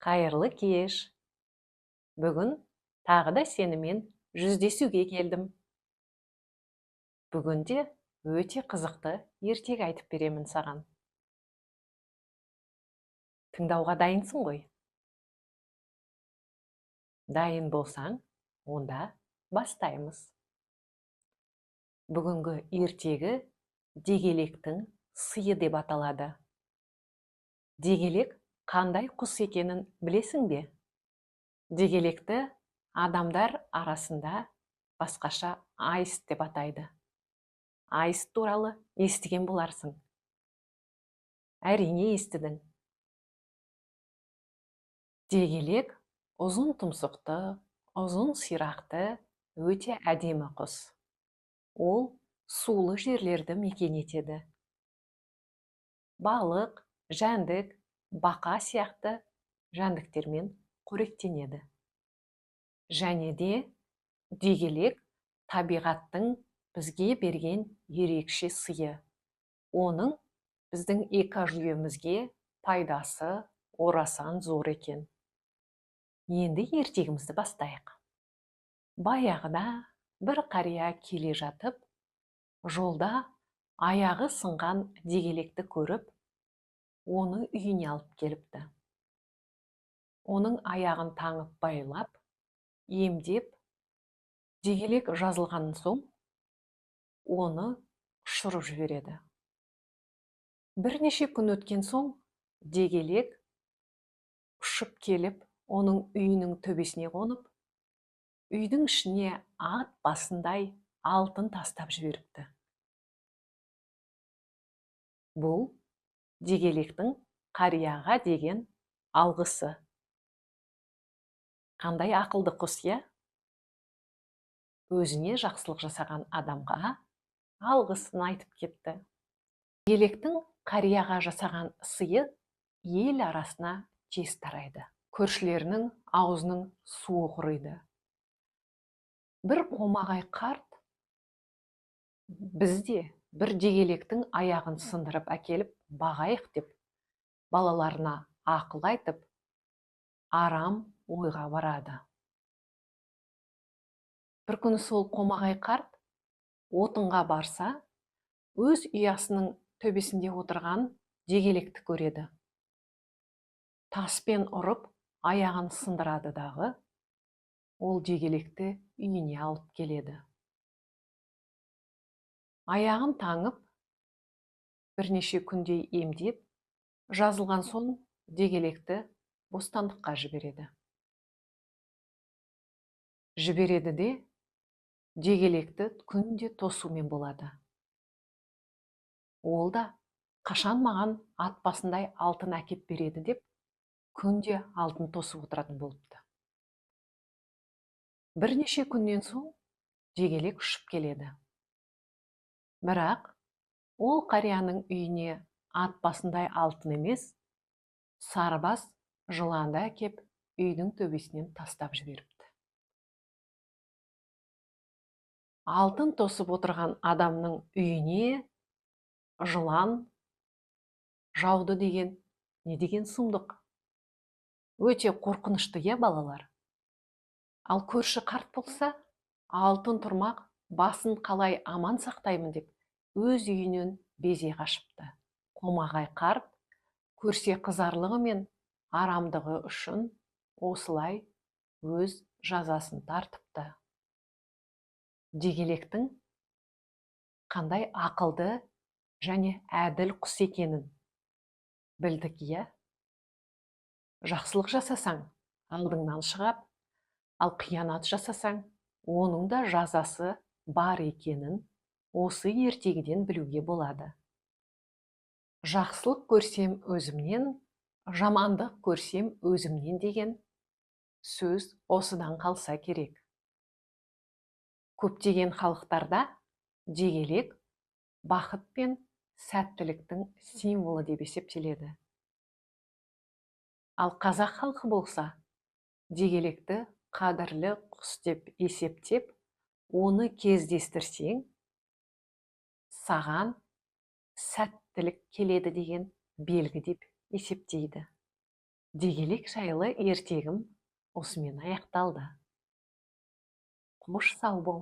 Қайырлы кеш! Бүгін тағы да сенімен жүздесуге келдім. Бүгін де өте қызықты ертегі айтып беремін саған. Тыңдауға дайынсың ғой? Дайын болсаң, онда бастаймыз. Бүгінгі ертегі «Дегелектің сыйы» деп аталады. Дегелек қандай құс екенін білесің бе? Дегелекті адамдар арасында басқаша аист деп атайды. Аист туралы естіген боларсың. Әрине, естідің. Дегелек ұзын тұмсықты, ұзын сирақты, өте әдемі құс. Ол сулы жерлерді мекен етеді. Балық, жәндік, бақа сияқты жәндіктермен қоректенеді. Және де дегелек табиғаттың бізге берген ерекше сыйы. Оның біздің экожүйемізге пайдасы орасан зор екен. Енді ертегімізді бастайық. Баяғыда бір қария келе жатып, жолда аяғы сынған дегелекті көріп, оны үйіне алып келіпті. Оның аяғын таңып байлап, емдеп, дегелек жазылған соң, оны ұшырып жібереді. Бірнеше күн өткен соң дегелек ұшып келіп, оның үйінің төбесіне қонып, үйдің ішіне ат басындай алтын тастап жіберіпті. Бұл дегелектің қарияға деген алғысы. Қандай ақылды құс, иә? Өзіне жақсылық жасаған адамға алғысын айтып кетті. Дегелектің қарияға жасаған сыйы ел арасына тез тарайды. Көршілерінің аузының суы құриды. Бір қомағай қарт: «Біз де бір дегелектің аяғын сындырып әкеліп бағайық», – деп балаларына ақыл айтып, арам ойға барады. Бір күні сол қомағай қарт отынға барса, өз ұясының төбесінде отырған дегелекті көреді. Таспен ұрып, аяғын сындырады дағы, ол дегелекті үйіне алып келеді. Аяғын таңып, бірнеше күндей емдеп, жазылған соң дегелекті бостандыққа жібереді. Жібереді де, дегелекті күнде тосумен болады. Ол да қашан маған ат басындай алтын әкеп береді деп, күнде алтын тосып отыратын болыпты. Бірнеше күннен соң дегелек ұшып келеді. Бірақ ол қарияның үйіне ат басындай алтын емес, сарыбас жыланды әкеп, үйдің төбесінен тастап жіберіпті. Алтын тосып отырған адамның үйіне жылан жауды деген не деген сұмдық? Өте қорқынышты, иә, балалар? Ал көрші қарт болса, алтын тұрмақ, басын қалай аман сақтаймын деп, өз үйінен безе қашыпты. Қомағай қарт көрсе қызарлығы мен арамдығы үшін осылай өз жазасын тартыпты. Дегелектің қандай ақылды және әділ құс екенін білдік, иә? Жақсылық жасасаң, алдыңнан шығады, ал қиянат жасасаң, оның да жазасы бар екенін осы ертегіден білуге болады. «Жақсылық көрсем өзімнен, жамандық көрсем өзімнен» деген сөз осыдан қалса керек. Көптеген халықтарда дегелек бақыт пен сәттіліктің символы деп есептеледі. Ал қазақ халқы болса, дегелекті қадірлі құс деп есептеп, оны кездестірсең, саған сәттілік келеді деген белгі деп есептейді. Дегелек жайлы ертегім осымен аяқталды. Қош, сау бол.